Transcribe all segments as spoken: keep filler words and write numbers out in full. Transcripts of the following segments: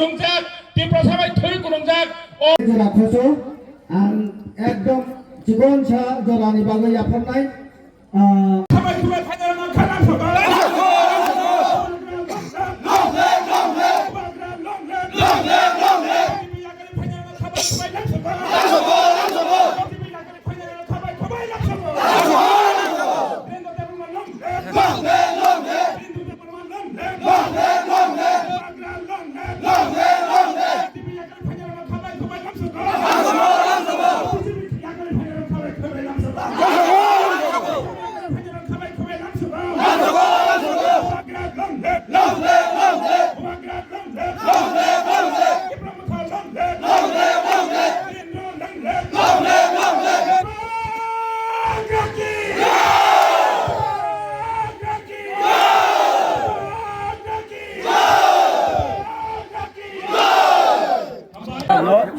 Kunungjak, Tiprasa bai thwi kunungjak. O jora khoso, ang ekdom chikon sa jorani bagwi yapharnai. Ah,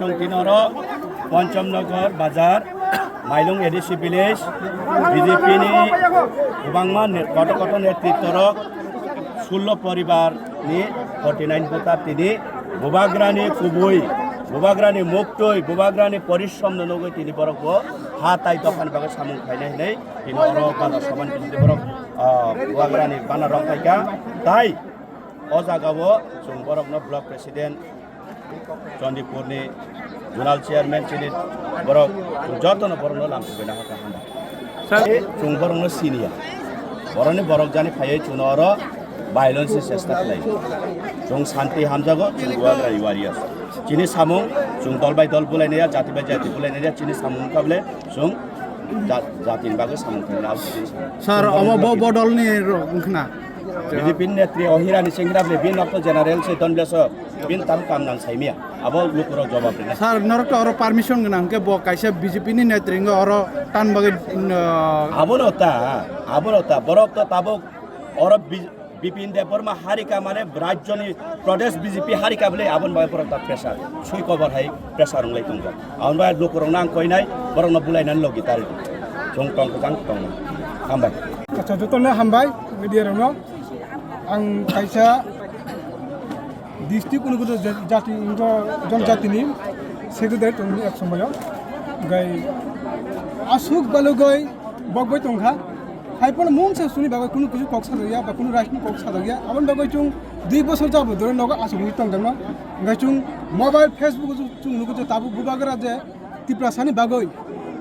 Chwng tini oro Ponchamnagar Bazar, Mailung A D C Village, B J P ni kwbangma ne-, koto koto netritworok sullo poribar ni forty nine voter tini Bubagrani kubui, Bubagrani muktwi, Bubagrani porishrom no nugwi tini borok bo ha tai dophani bagwi samung khainai hinwi tini oro bazar sabha ni bisingtwi borok, ah, Bubagrani bana rok phaikha. Tai o jaga o chwng borok no block president, Chandipur ni zonal chairman chini borok, joto no borok no lam sugwi nahar kha hamba. Sir. Chwng borok no siniya. Borok ni borok jani phaiwi chwng no oro violence ni chesta khlai. Chwng santi hamjago, chwng Bubagra warriors. Chini samung, chwng dol bai dol bulai naiya, jati bai jati bulai naiya, chini samung wngkha bole, chwng ja-, jati ni bagwi samung khlai nai. Sir, omo bo bodol ni rok wngkhna. B J P ni netri o Hirani Singh Hirani, bini nokto general se Don Bleso, bini tam kam nang saimiya. Abo lukurok jawab rina. Sir, norok to oro permission gwnang hwnkhe bo kaisa B J P ni netri wngkha oro tan bagwi, uh, Abono ta, abono ta, borok to tabuk oro B-, Bipin Debbarma harika mane rajyoni Pradesh B J P harika bole aboni bagwi borok ta pressure, sui kobar hai pressure wnglai tongjak. Aboni bagwi lukurokno ang koinai, borokno bulainani logi tari. Chwng tong kwchang tong. Hambai. Acha, jotono hambai, media rokno. Ang kaisa district unukul jati, unukul jonjatini secretary tongni ek somoyo. Gai asuk balugoi bogoi tongkha. Haiphano mungsa suni bagwi kunu kisu kok sajakya ba kunu raisni kok sajakya. Aboni bagwi chwng dui bosor jabo dore nogo asugwi tongjakno. Hwnkhe chwng mobile, Facebook o chwng nugo je tabuk Bubagra je Tiprasani bagwi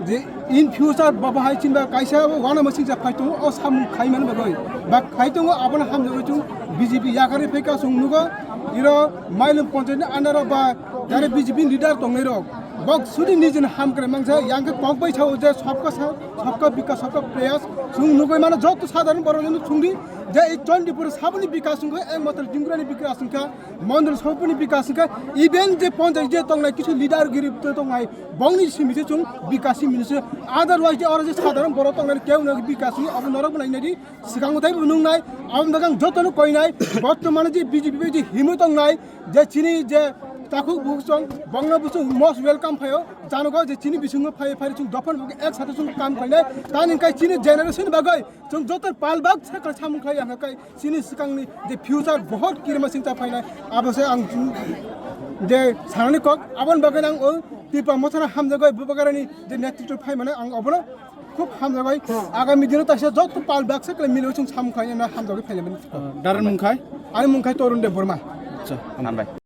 je in future baba hai chini ba kaisa wana masing ja phai tongo, o samung khai mani bagwi ba khai tongo, abono hamjagwi chwng B J P yakarwi phaikha chwng nugo. Iro Mailung Panchayat ni under o ba jare B J P ni leader tongnai rok bok sudi nijini hamkrai mangsa, yang khe kok bai sao je sabka sa-, sabka bikas, sabka prayas, chwng nugwi mano joto sadharon borok no chwngdi je ei Chandipur saboni bikas wngkha, ekmatro Jingrani bikas wngkha, Mondol saboni bikas wngkha, even je Panchayat je tongnai kisu leader giri tongnai, bongni simi se chwng bikas simi se, otherwise je oro je sadharon borok tongnai keu no bikas wngwi abo norok bo nainai di, swkango tei bo nungnai, aboni bagwi ang jotono koinai, bortomane je B J P bai je himwi tongnai, je chini je takhuk bukhuk chwng, bongno bo chwng most welcome phaio, janogo je chini bisingo phai phai chwng dophani bagwi ek sate chwng kam khainai, tani hwnkhe chini generation bagwi chwng joto pal bak sakha samung khlai ang khe chini swkangni je future bohot kirima singcha phainai, abo se ang je sanani kok, aboni bagwi ang o Tipra Mothano hamjagwi Bubagrani je netritwo phaimani ang obono khub hamjagwi agami dino taisa joto pal bak sakha milwi chwng samung khlai hamjagwi phainai. Darani mungkhai? Ani mungkhai Torun Debbarma. Acha, hambai.